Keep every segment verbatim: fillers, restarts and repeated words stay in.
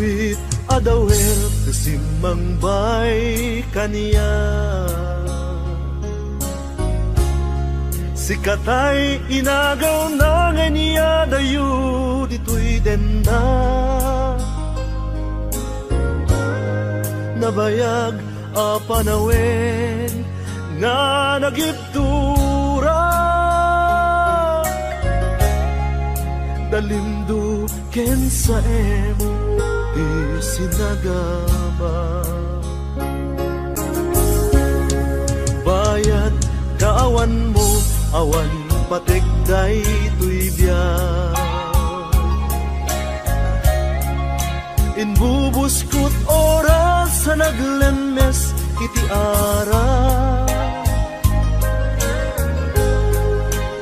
Pit a dawel ti simmangbay kaniak. Sika tay inagawna nga iniadayo ditoy denna. Nabayag a panawen nga nagibtura. Dalimdo ken saem ti sinagaba. Bayat kaawanmo, awan patek daytoy biag. Inbubuskot oras a naglemmes iti ara.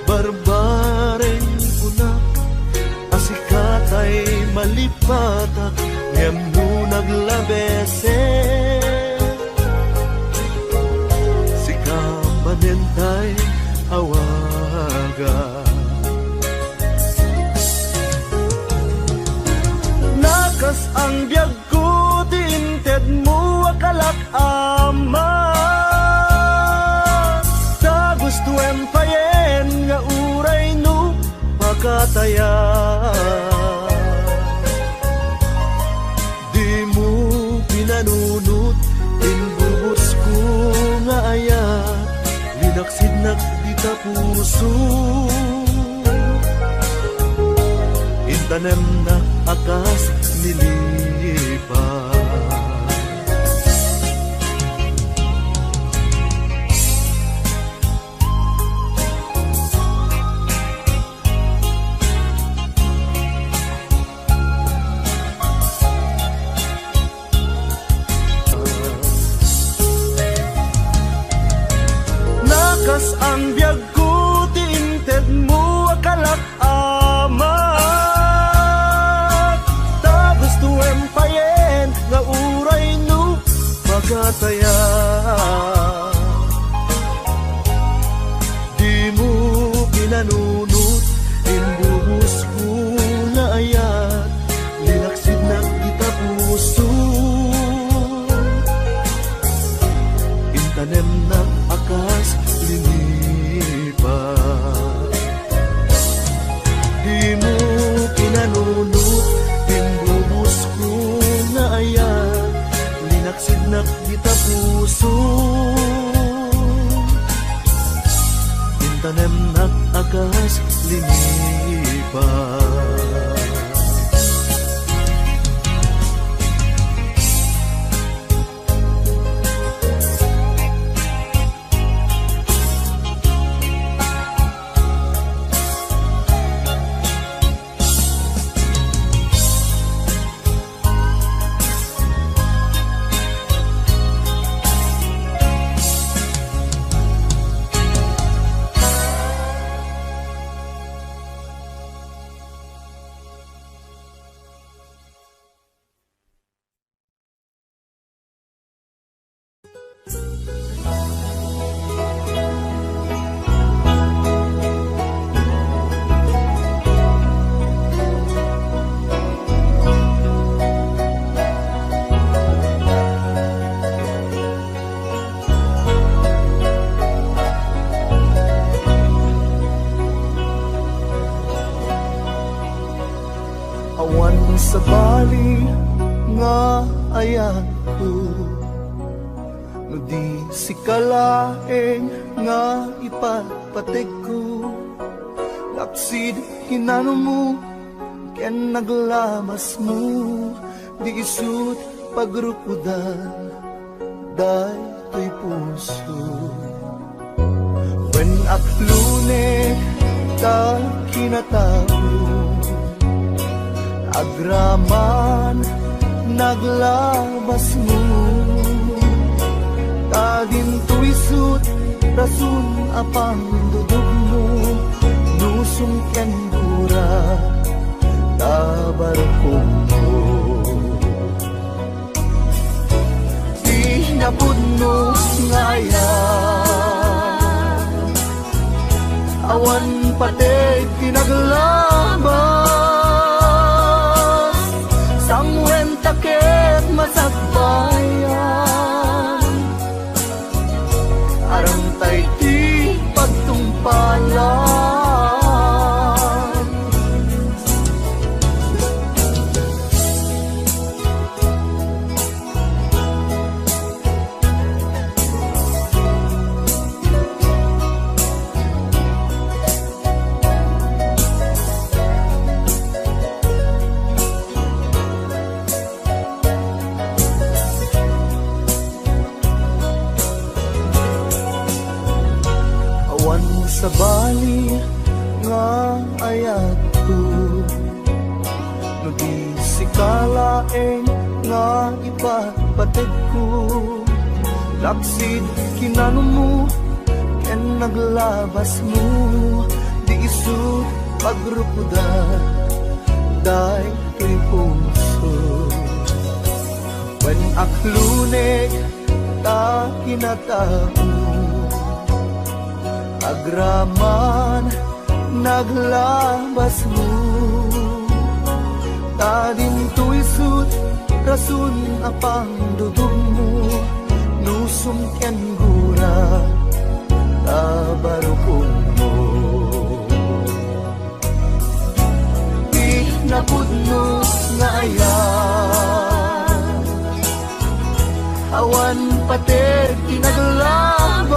Barbareng kunak a sika tay malipatak, ngem no naglabesek, sika manen tay awaga. Nakas-ang biagko ti intedmo a kalak, Ama. Ta gustoem payen nga uray no pakatayan. Dimo pinanunot ti inbubusko nga ayat, linaksidnak dita puso. Intanemnak a kas ni lipa. Nakas-ang biagko ti intedmo a kalak, Ama. Ta gustoem payen nga uray no pakatayan. Dimo pinanunot ti inbubusko nga ayat, linaksidnak dita puso. Intanemnak a kas linipa. Dimo pinanunot ti inbubusko nga ayat, linaksidnak dita puso. Intanemnak a kas linipa. Awan sabali nga ayatko, no di sika laeng nga ipatpategko. Lapsid kinanomo ken naglabasmo, di isut' pagrukodan daytoy puso. Wen aklone ta kinatao, agraman naglabasmo. Ta dinto isut' rason a pandudugmo, no sumken gura ta barkomo. Ti napudno nga ayat, awan pateg ti naglabas. Sangoen ta Sabali nga ayatko, no di sika laeng nga ipatpatedko, laksid kinanumo ken naglabasmo, di isu pagrukodan daytoy puso. Wen akloneg ta kinatao, agraman naglabasmo. Ta dinto isut rason a pangdudugmo, nusum ken gura ta barukonmo. Ti napudno nga ayat, awan pateg ti naglabas,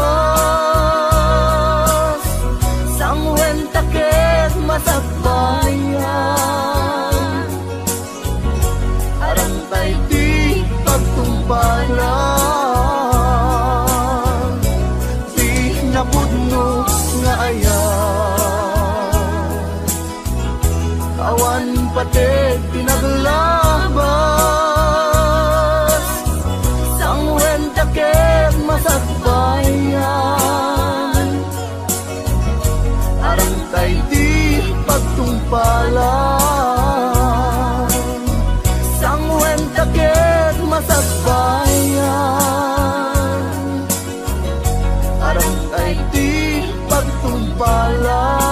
sangwenta ket masakbayan. Arantay ti pagtungpalan, ti napudno nga ayat. Awan pateg ti naglabas, sangwenta ket masakbayan. Arantay ti pagtungpalan, sangwenta ket masakbayan. Arantay ti pagtungpalan.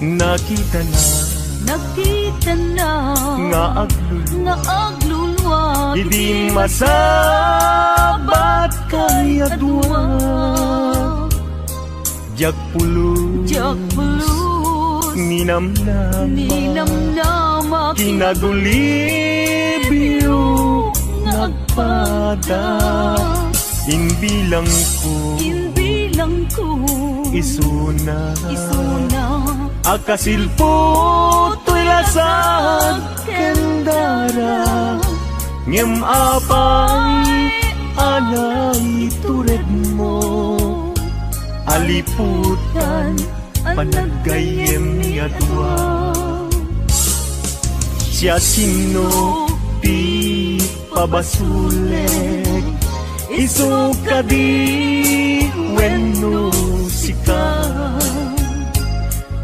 Nakitana, nakitana nga aglulua, nga aglulua idi masabat kay a dua. Diak pulos, diak pulos ninamnama, ninamnama kinagulibyo nga agpada. Imbilangko, imbilangko isuna, isuna a kasilpo toy lasag ken dara. Ngem apay a naituredmo a liputan panaggayyem nga dua. Siasino ti pabasolek, isu kadi wenno sika?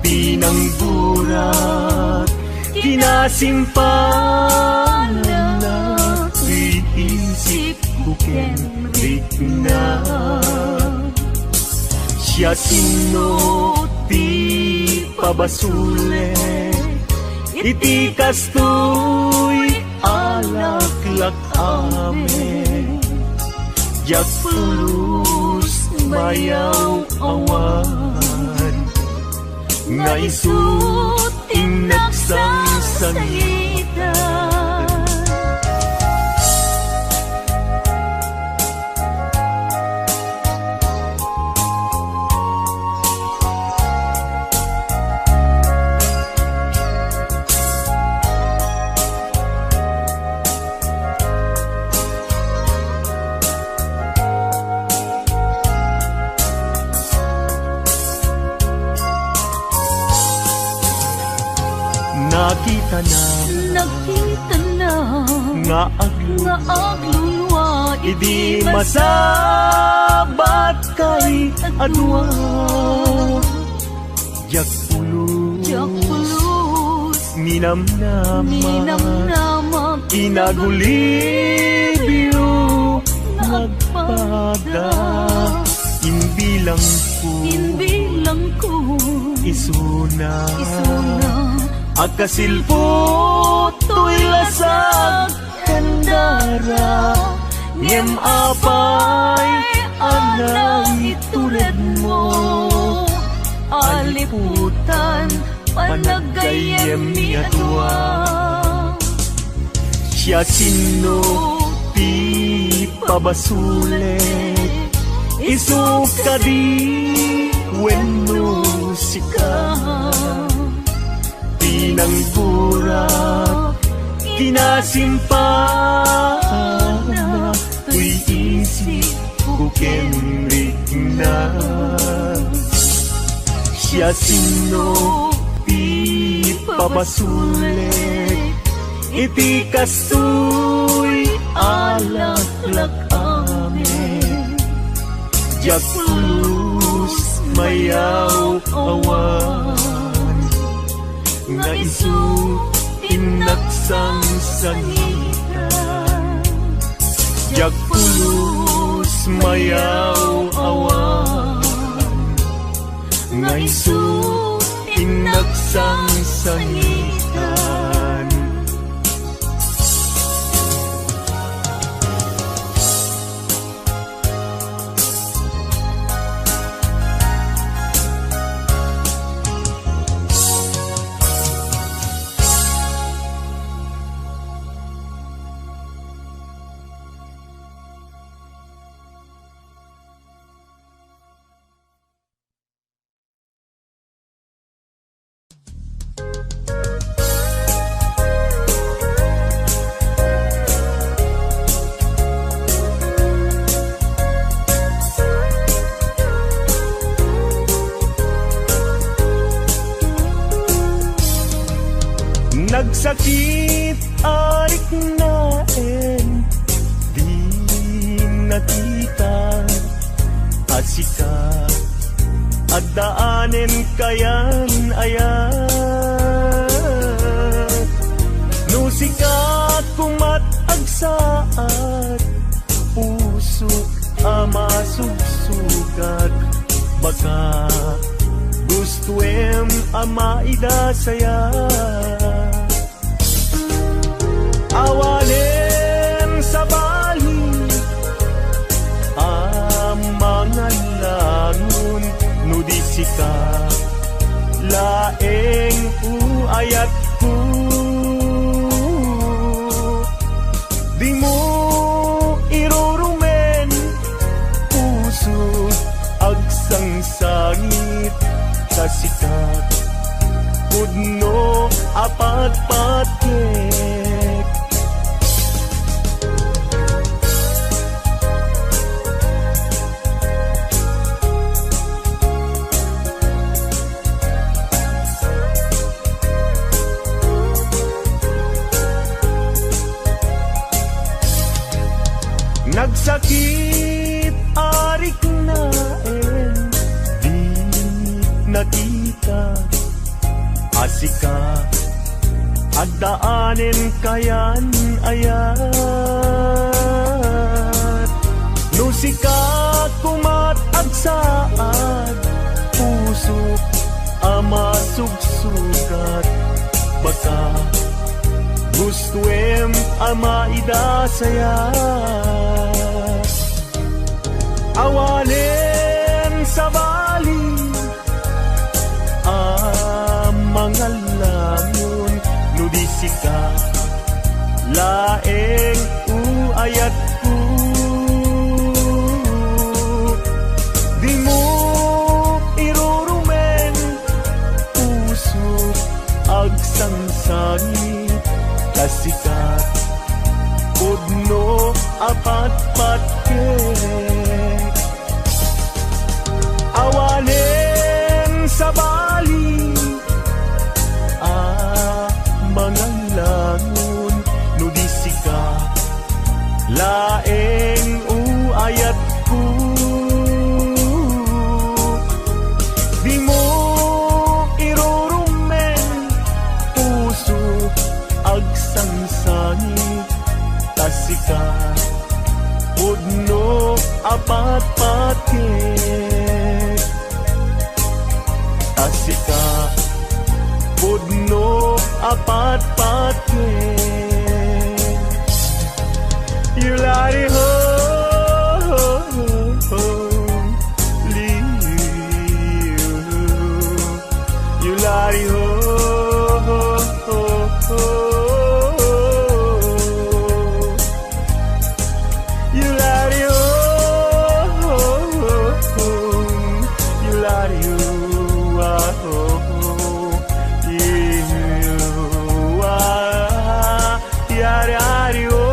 Pinanggurak, kinasimpalanna, ti isipko ken rikna. Siasino ti pabasolek iti kastoy a laklak-amek? Diak pulos mayaw-awan nga isu ti nagsangsangitan. Nakitana, nakitana nga aglu-, nga aglulua idi masabat kay a dua. Diak pulos, diak pulos Minamnama, minamnama, inagulibyo, nagpada, inbilangko, inbilangko, isuna, isuna, a kasilpo toy lasag ken dara, ngem apay a naituredmo, a liputan, panaggayyemmi a dua. Siasino ti pabasolek? Isu kadi wenno sika? Ti nanggurak, kinasimpana, toy isipko ken rikna. Siasino ti pabasolek iti kastoy a laklak-amen? Diak pulos mayaw-awan nga isu ti nagsangsangitan. Diak pulos mayaw-awan nga isu ti nagsangsangitan. Nagsakit a riknaen, di nakita a sika, addaanen kayan-ayat. No sika komat agsaad, pusok a masugsugat, baka gustuem a maidasayat. Awanen sabali a mangallangon no di sika laeng o ayatko. Dimo irurumen, puso, agsangsangit ta sika pudno a patpatkek. Nagsakit a riknaen, di nakita a sika, addaanen kayan-ayat. No sika komat agsaad, pusok a masugsugat, baka gustuem a maidasayat. Awanen sabali a mangallangon no di sika laeng o ayatko. Dimo irurumen, puso, agsangsangit ta sika pudno a patpatkek. Awanen sabali a mangallangon no di sika laeng o ayatko. Dimo irurumen, puso, patpatget. Ta sika, pudno a patpatget. Yulari ho, liw. Yulari ho, ho, ho, ho. Yulari ho, ho, ho, ho. Yulari ho, ah, ho, ho. Yulari ho, ah, yari, ari, ho.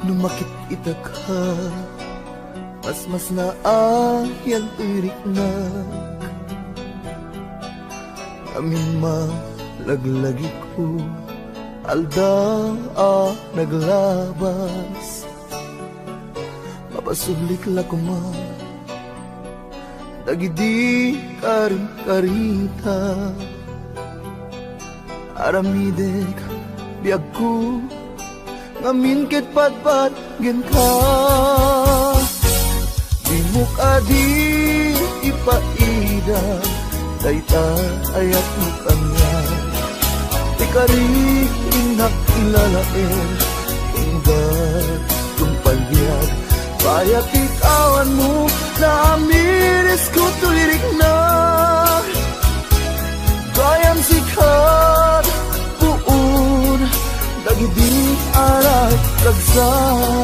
No makit-itaka, masmasna a yan ti riknak. Amin malaglagiko, aldaw a naglabas. Mapasublik la koma dagidi karin-karita. Aramidek biagko ngamin ket patpatgenka. Dimo kadi ipaida dayta a yatmo kaniak. Ikarik innak ilalaed, ingga tungpal biag. Bayat ti kawanmo, naamirisko toy riknak. Gayam sikat, puon dagidi a rag-, ragsak.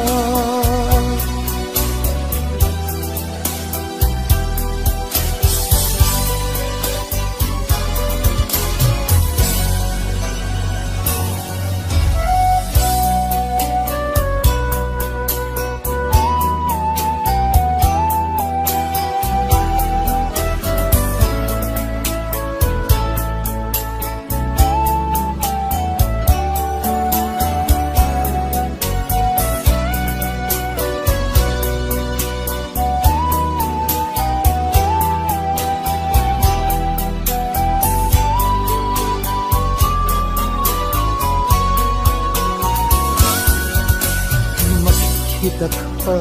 Makitaka,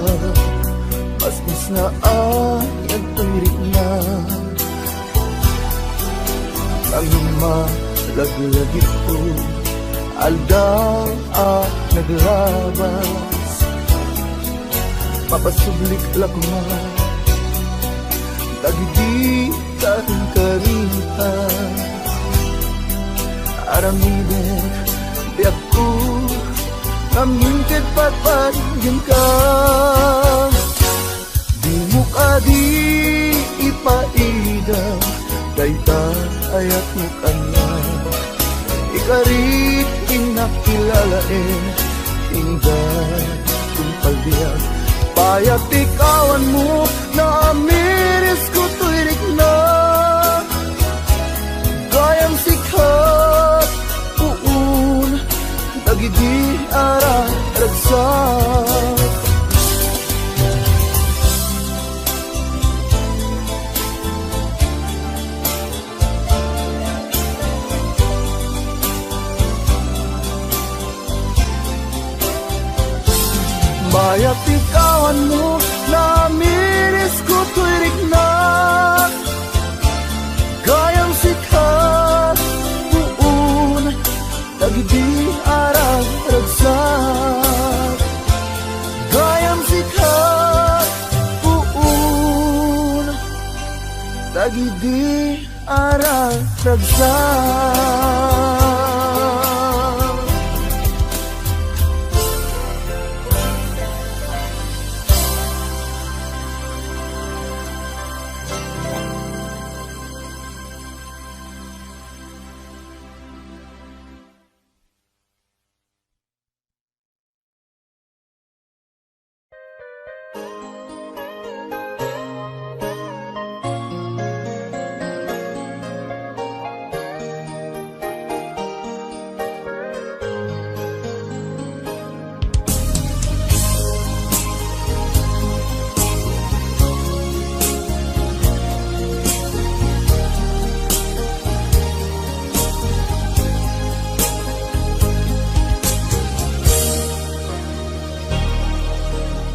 masmasna a yan ti riknak. Amin malaglagiko, aldaw a naglabas. Mapasublik la koma dagidi karin-karita. Aramidek biagko ngamin ket patpatgenka. Dimo kadi ipaida dayta a yatmo kaniak. Ikarik innak ilalaed, ingga tungpal biag. Bayat ti kawanmo, naamirisko toy riknak. Gayam sikat, puon dagidi a raragsak. Bayat ti kawanmo, naamirisko toy riknak. Sika puon dagidi a ragragsak. Gayam sika puon dagidi a ragragsak.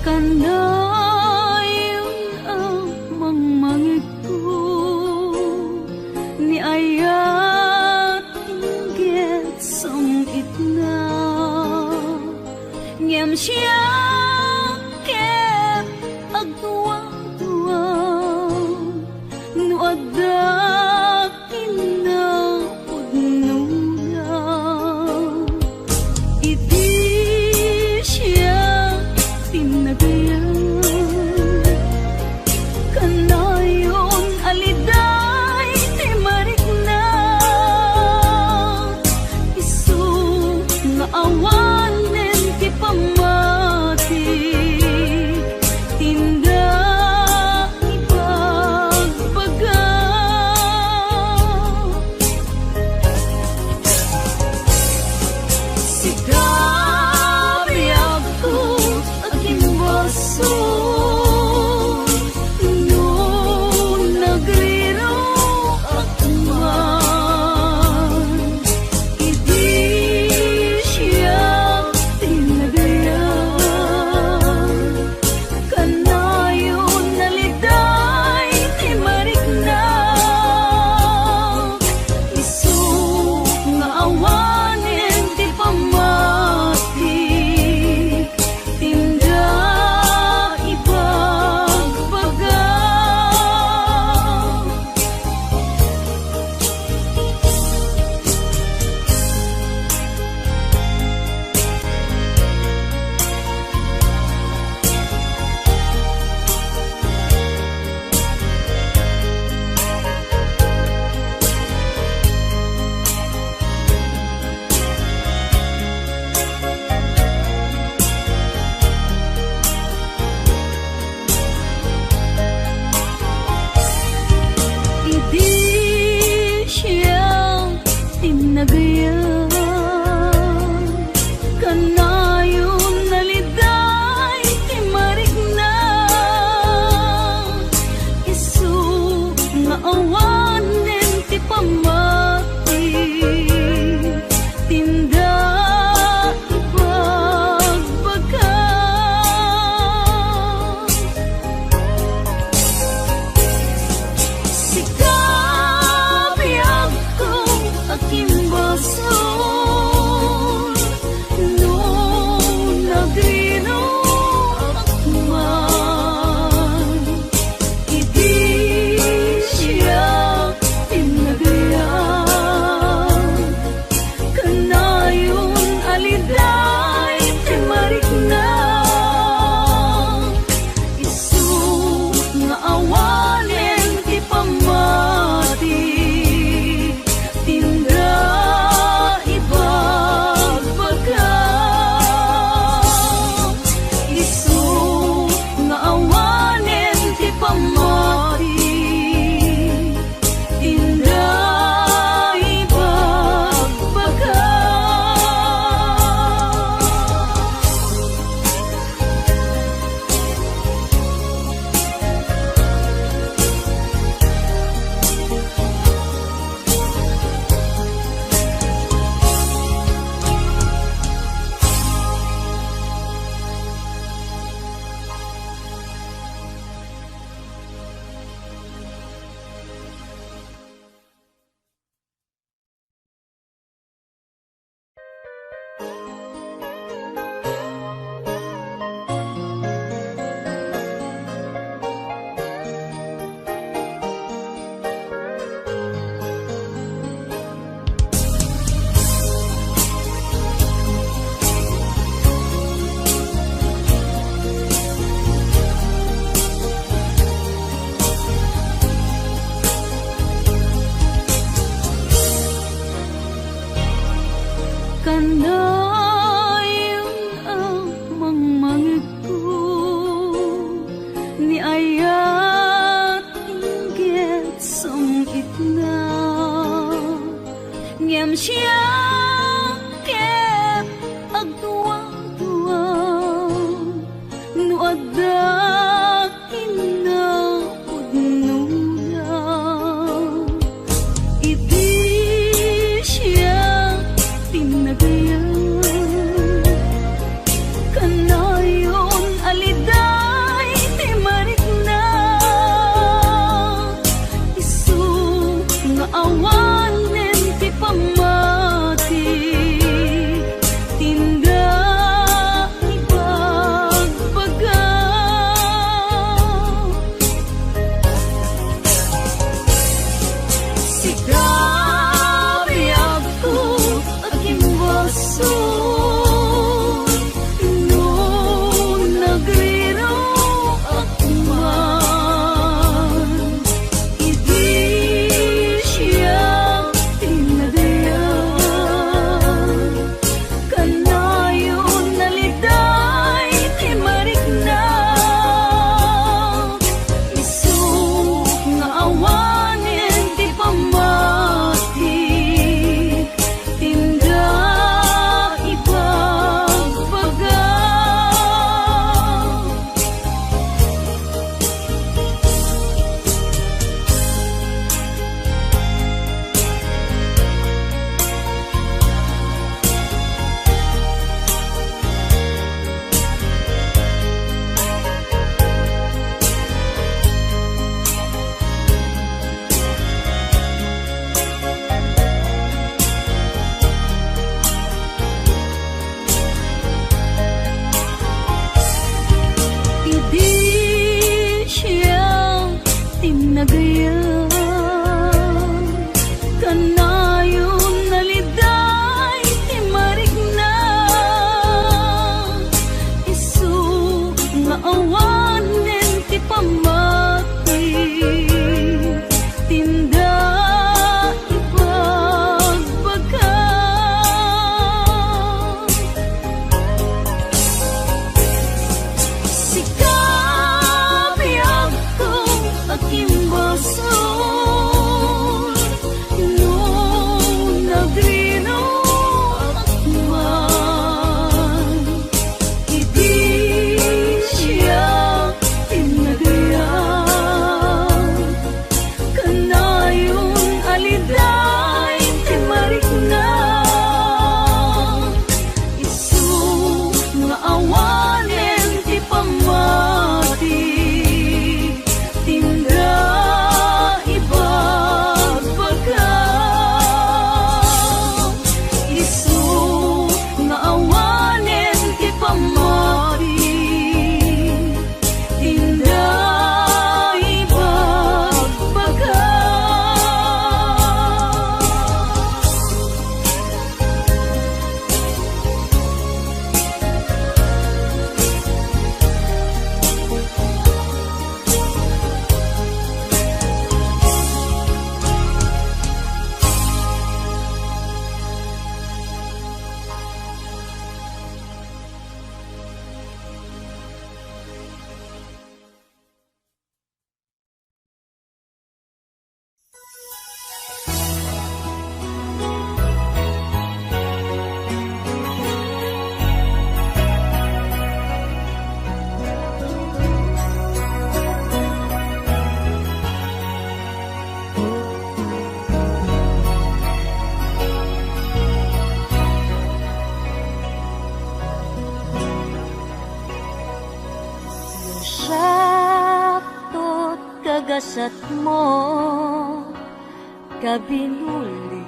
Kanayon a mangmangegko, ni ayat inggit sam-itna. Ngem siak ket agduadua no adda kinapudnona. Idi siak tinagayam, kanayon a liday ti marikna. Isu nga awanen ti pammati, tinda ibagbaga. Sika, biagko, agimbason, no nagriruak man, idi siak tinagayam. Kanayon a liday ti marikna, isu nga awanen ti pammati. Tua, no adda kinapudnona, idi siak ti nagayat. Kanayon a liday ti marikna, isu nga awanen ti pammati, tinda ibagbaga. Sika, biagko, a kimbasol, no nagriruak man, idi siak ti nagayat. Kanayon a liday ti marikna, isu nga awanen ti pammati, tinda ibagbaga. Idi siak ti nagayat, kanayon a liday ti marikna, isu nga awanen ti pammati, tinda ibagbaga. Sika, biagko, a kimbasol, no nagriruak man, idi siak ti nagayat. Kanayon a liday ti marikna, isu nga awanen ti pammati, tinda ibagbaga. Isu nga awanen ti pammati, tinda ibagbaga. Siak ti kagasatmo, kabinuli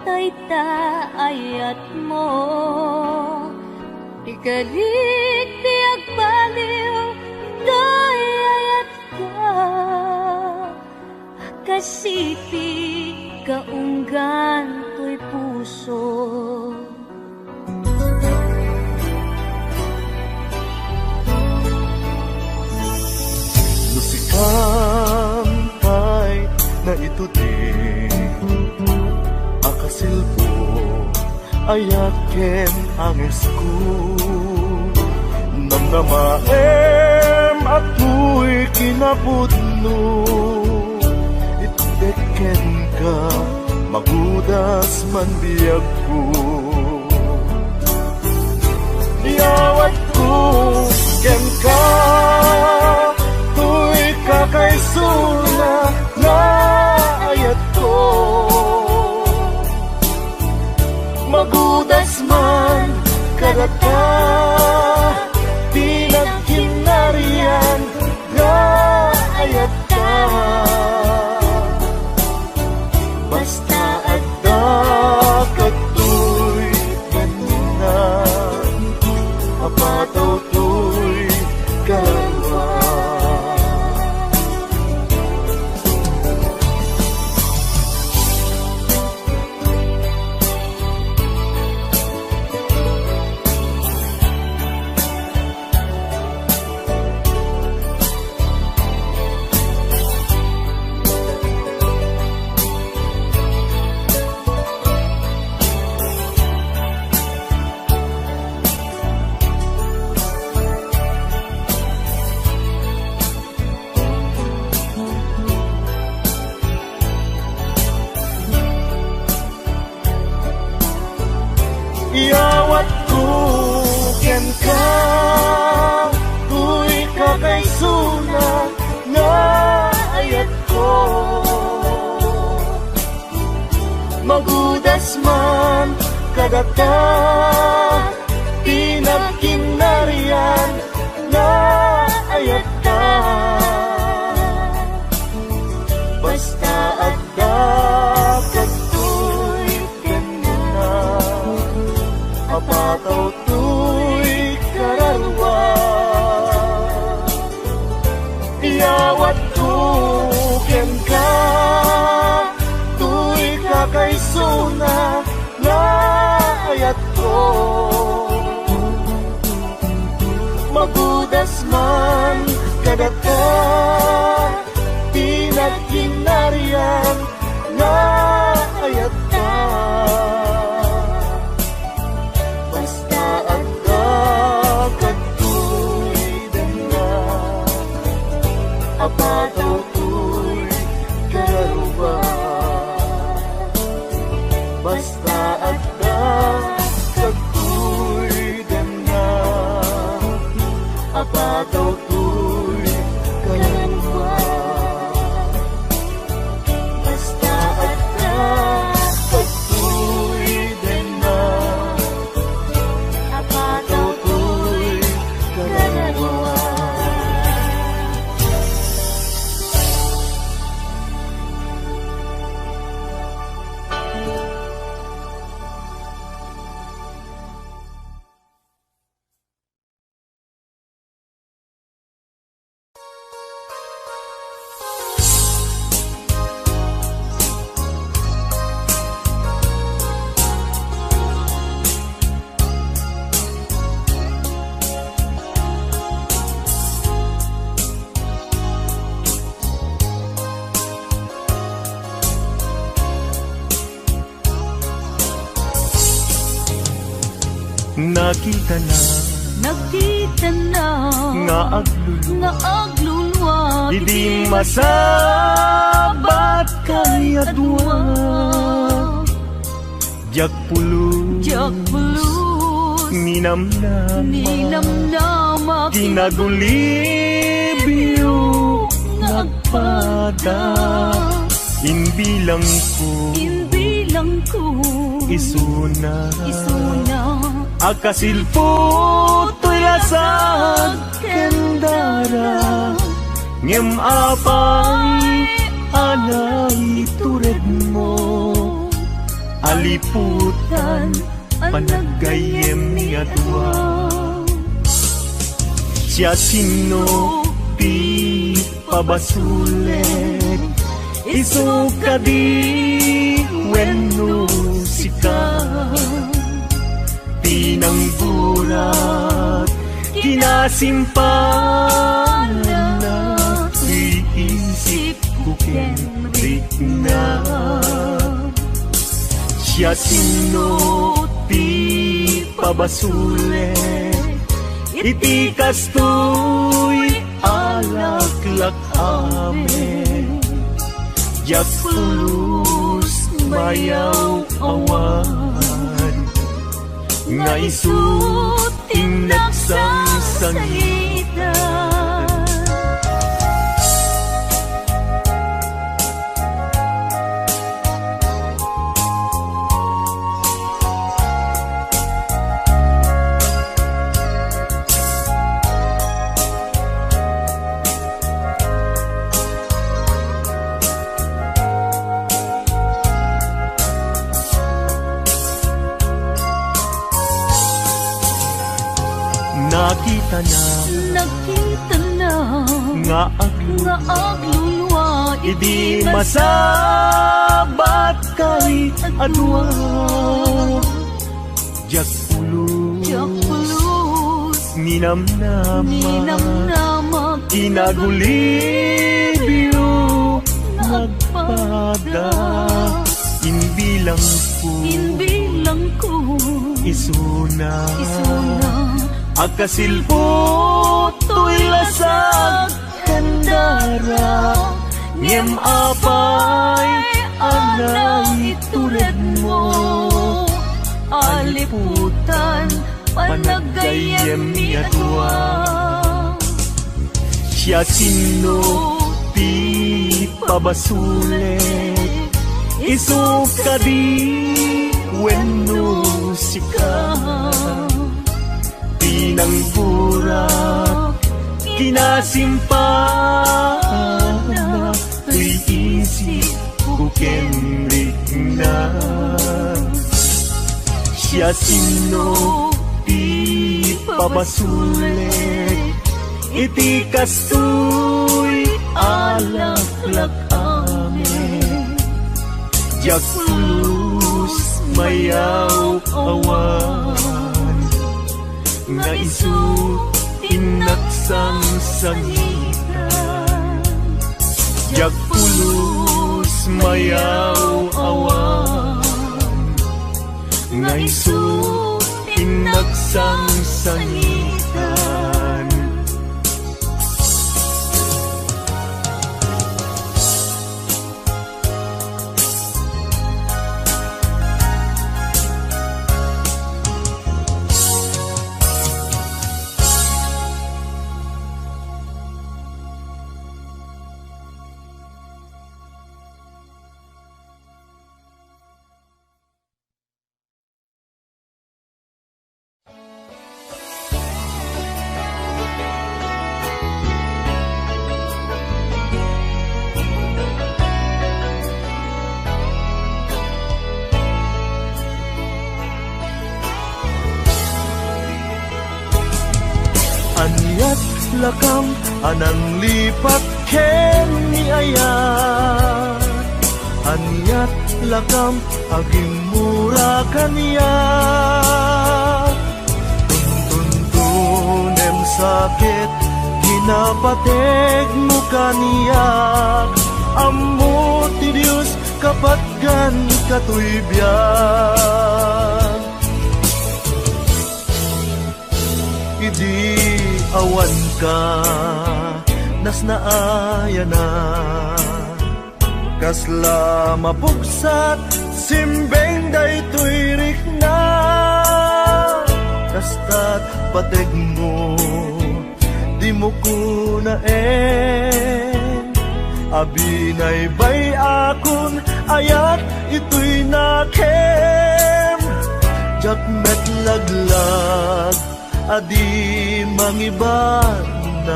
dayta ayatmo. Ikalik ti agbaliw, dayta ayatka, a kasipig kaunggan toy puso. No sikam pay naitudi a kasilpo, ayat ken angesko, namnamaem a toy kinapudno, itdek kenka, magudas man biagko. Adda ti nagkinnarian nga ayatta. Basta adda kadtoy kenna, apataw toy kararua. Iyawatko kenka toy kakaisuna nga ayatko. Magudas man kadata ti nagkinnarian nga ayatta. Basta adda kadtoy kenna, apataw toy kararua. Iyawatko kenka toy kakaisuna nga ayatko. Magudas man kadata ti nagkinnarian nga ayatta. Basta adda kadtoy denna, apataw toy kararua. Basta adda kadtoy denna, apataw toy kararua. Basta adda kadtoy denna, apataw toy kararua. Nakitana. Nakitana. Nga aglulu. Nga agluluak. Idi masabat kayadua. Diak pulos. Diak pulos. Ninamnama. Ninamnama. Kinagulibyo nga agpada. Imbilangko. Imbilangko. Isuna. Isuna. Agkasilpo toy lasag ken dara. Ngem apay a naituredmo a liputan a naggayyem nga dua. Siasino ti pabasolek, isu kadi wenno sika? Pinanggurak, kinasimpalna, iisipko ken rikna. Siasino ti pabasolek iti kastoy a laklak-amek? Diak pulos mayaw-awan nga isu ti nagsangsangitan. Nakitana. Nakitana. Nga ag-, nga aglulua idi masabat kay a dua. Diak pulos. Diak pulos. Ninamnama. Ninamnama. Kinagulibyo. Nagpada. Inbilangko. Inbilangko. Isuna. Isuna. Agkasilpo toy lasag ken dara. Ngem apay a naituredmo? Aliputan, panaggayyemmi a dua. Siasino ti pabasolek? Isu kadi wenno sika? Pinanggurak, kinasimpana, toy isipko ken rikna. Siasino ti pabasolek iti kastoy a laklak-amek? Diak pulos mayaw-awan nga isu ti nagsangsangitan. Diak pulos mayaw-awan nga isu ti nagsangsangitan. Aniat lakam a nanglipat ken ni ayat? Aniat lakam agimmura kaniak? Tuntunem sakit kinapategmo kaniak. Ammo ti Dios kapatgan katoy biag. Idi awanka, nasnaayanak. Kasla mapugsat, simbeng daytoy rikna. Kastat pategmo, dimo kunaen. Abinaybay-akon, ayat itoy nakem. Diak met laglag a di mangibanag.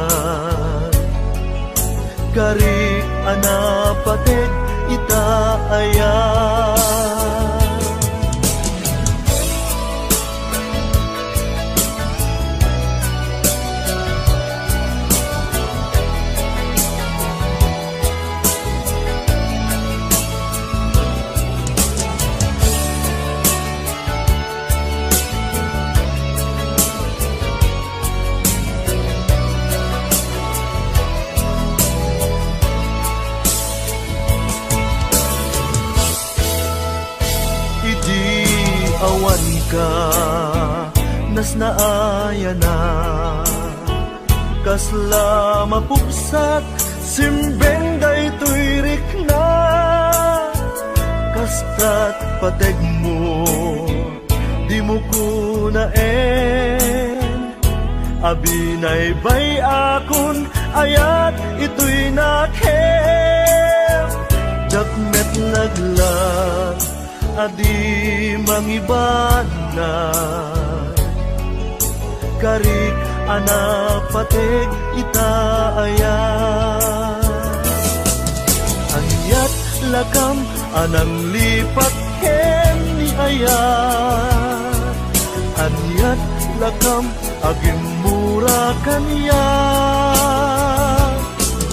Karik a napateg ita aya. Idi awanka, nasnaayanak. Kasla mapugsat, simbeng daytoy rikna. Kastat pategmo, dimo kunaen. Abinaybay-akon, ayat itoy nakem. Diak met laglag a di mangibanag. Karik a napateg ita aya. Aniat lakam a nanglipat ken ni aya. Aniat Lakam agimmura kaniak.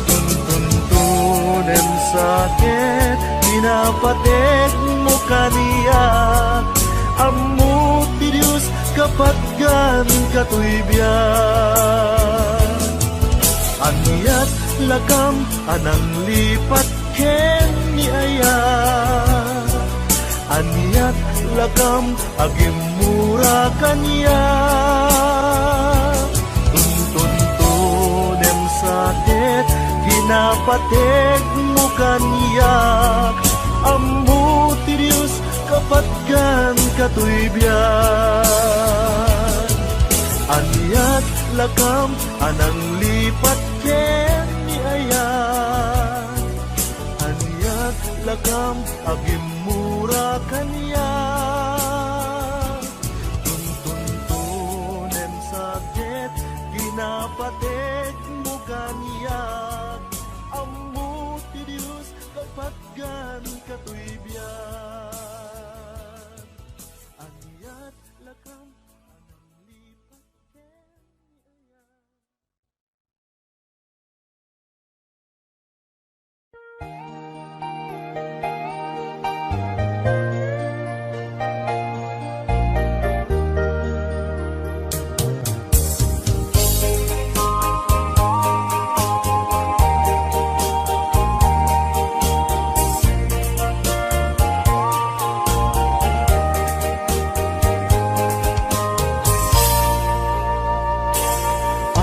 Tuntuntunem sakit, pinapategmo kaniak. Ammo ti Dios, kapatgan katoy biag. Aniat lakam a nanglipat ken ni ayat. Aniat lakam agimmura kaniak. Tuntuntunem sakit, pinapategmo kaniak. Ammo ti Dios, kapatgan katoy biag. Aniat lakam a nanglipat ken ni ayat. Aniat lakam agimmura kaniak. Tuntuntunem sakit, pinapategmo kaniak. Ammo ti Dios, kapatgan katoy biag. Aniat lakam a nanglipat ken ni ayat.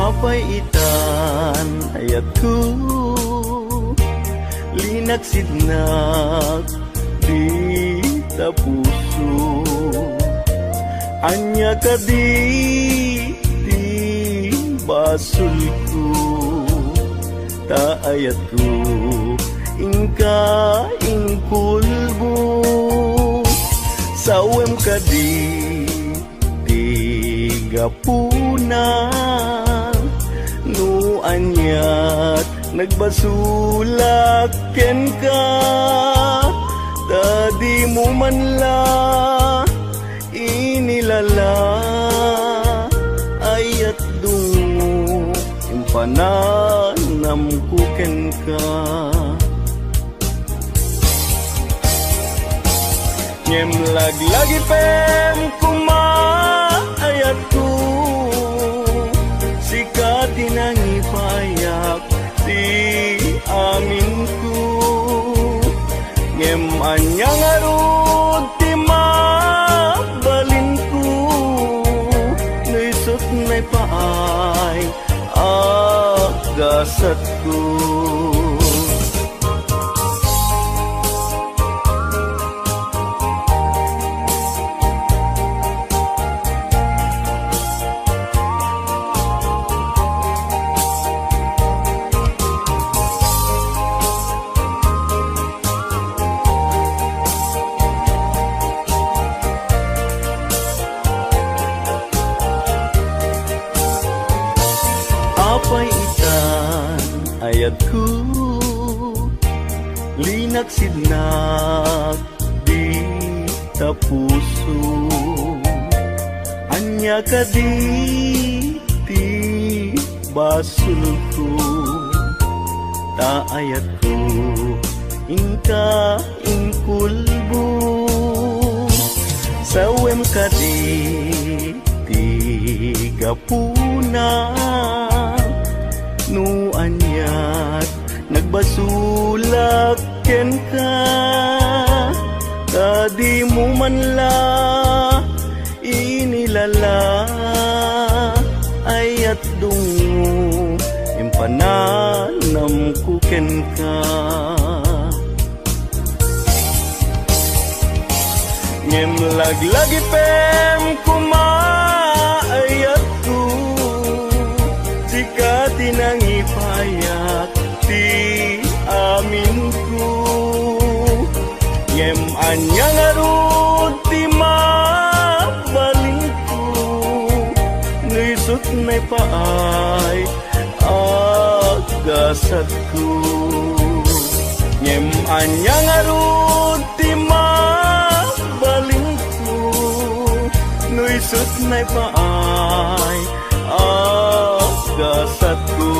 Apay itan, ayatko, linaksidnak dita puso. Ania kadi ti basolko? Ta ayatko, inka inkulbo. Sawem kadi ti gapuna? No aniat nagbasolak kenka, ta dimo man la inilala, ayat dungngo, impananamko kenka. Ngem laglagipem koma, ayatko, sika ti nangipayak ti aminko. Ngem ania ngarud ti mabalinko no isut' naipaay a gasatko? Apay itan, ayatko, linaksidnak dita puso. Ania kadi ti basolko? Ta ayatko, inka inkulbo. Sawem kadi ti gapuna no aniat nagbasolak kenka, ta dimo man la inilala, ayat dungngo, impananamko kenka. Ngem laglagipem koma, ayatko, sika ti nangipayak ti aminko. Ngem ania ngarud ti mabalinko no isut' naipaay a gasatko? Ngem ania ngarud ti mabalinko no Isut' naipaay a gasatko.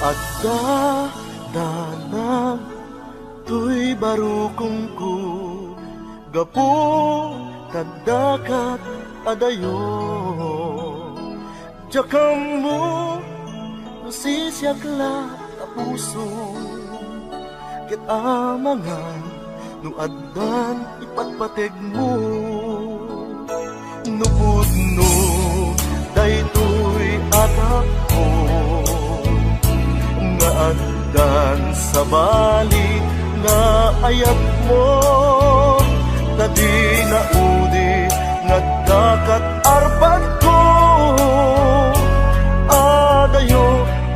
Adda danag toy barukongko gapu ta addakat a dayo. Diak ammo no sisiak la a puso ket amangan no addan ipatpategmo. No pudno daytoy a tappo nga addan sabali nga ayatmo, ta dina udi nga addakat arpadko a dayo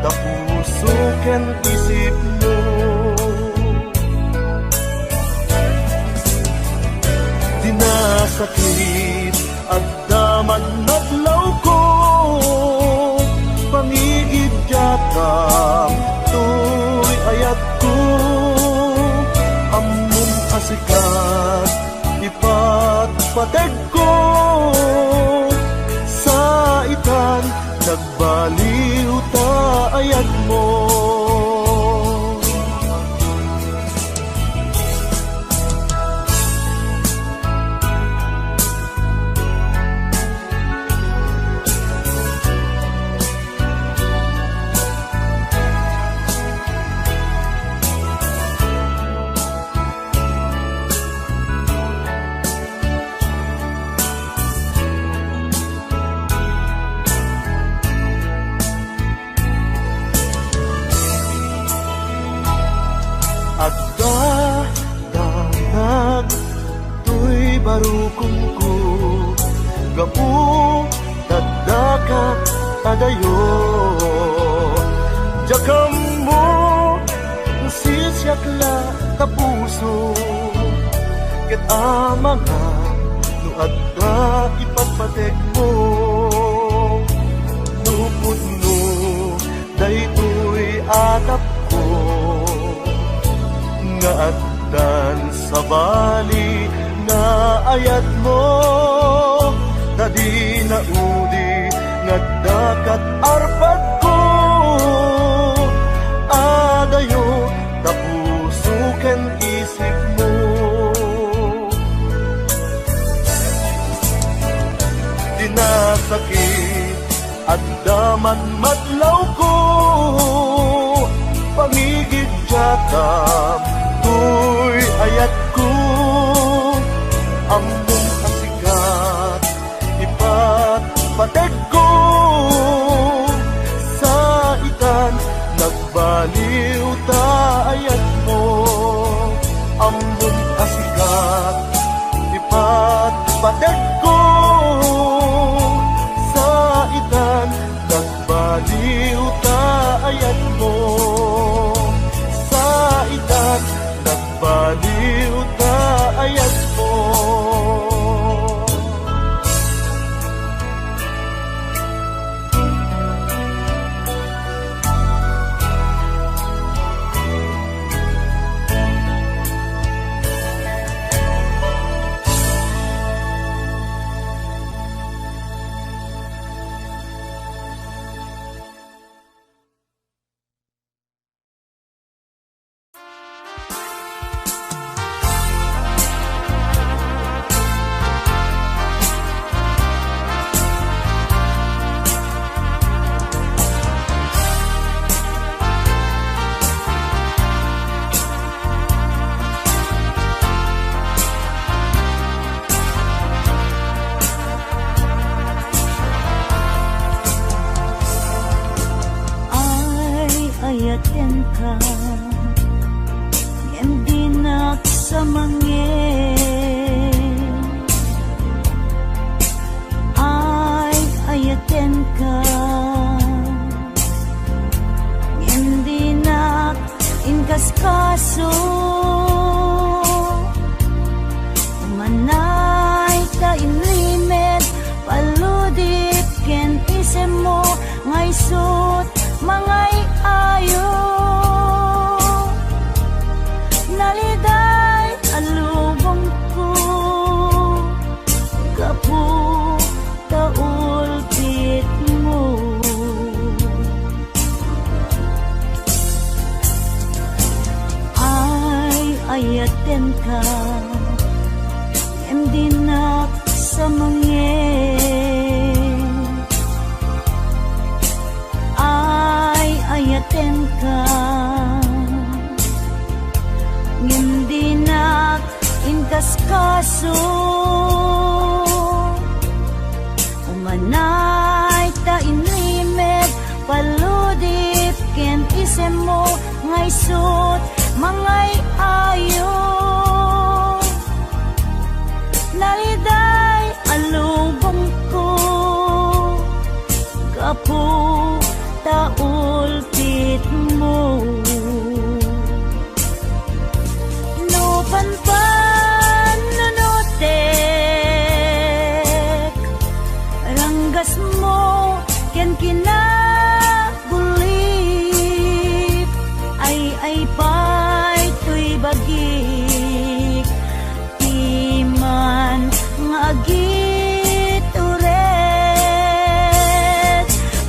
ta puso ken isipmo. Dina sakit, adda man nadlawko, pangigiddiatam toy ayatko. Ammom a sikat ipatpategko, saitan nagbaliw ta ayatmo. Adda danag toy barukongko gapu ta addakat a dayo. Diak ammo no sisiak la ta puso ket amangan no adda ipatpategmo. No pudno daytoy a tappo nga addan sabali nga ayatmo, ta dina udi nga addakat arpadko a dayo ta puso ken isipmo. Dina sakit, adda man madlawko, pangigiddiatam toy ayatko. Ammom a sikat ipatpategko, saitan nagbaliw ta ayatmo. Ammom a sikat ipatpategko, saitan nagbaliw ta ayatmo. Saitan nagbaliw ta ayatmo. Kenka, ngem dinak sa mangngeg. Ay-ayatenka, ngem dinak inkaskaso. Umanay ta inlimed, paludip ken isemmo, nga isut' mangay-ayo. Naliday a lubongko, gapu ta ulpitmo. Ay-ayatenka, ngem dinak sa mangngeg. Ay-ayatenka, ngem dinak inkaskaso. Umanay ta inlimed, paludip ken isemmo, nga isut' mangay-ayo. Naliday a lubongko, gapu ta ulpitmo. No panpannunotek, ranggasmo ken kinabulik, ay-ay pay toy bagik, ti man nga agitured.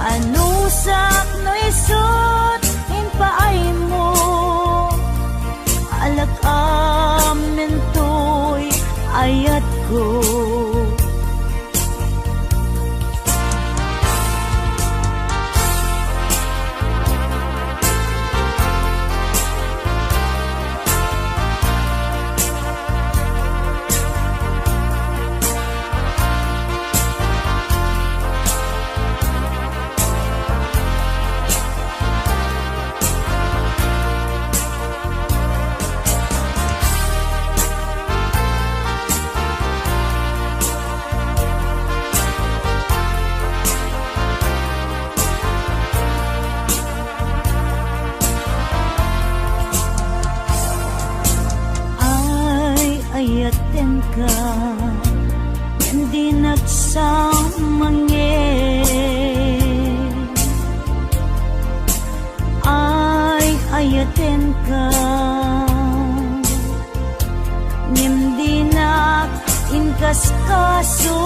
Anusak no isut' impaaymo, alak-amen toy ayatko. Ay-ayatenka, ngem dinak sa mangngeg. Ay-ayatenka, ngem dinak inkaskaso.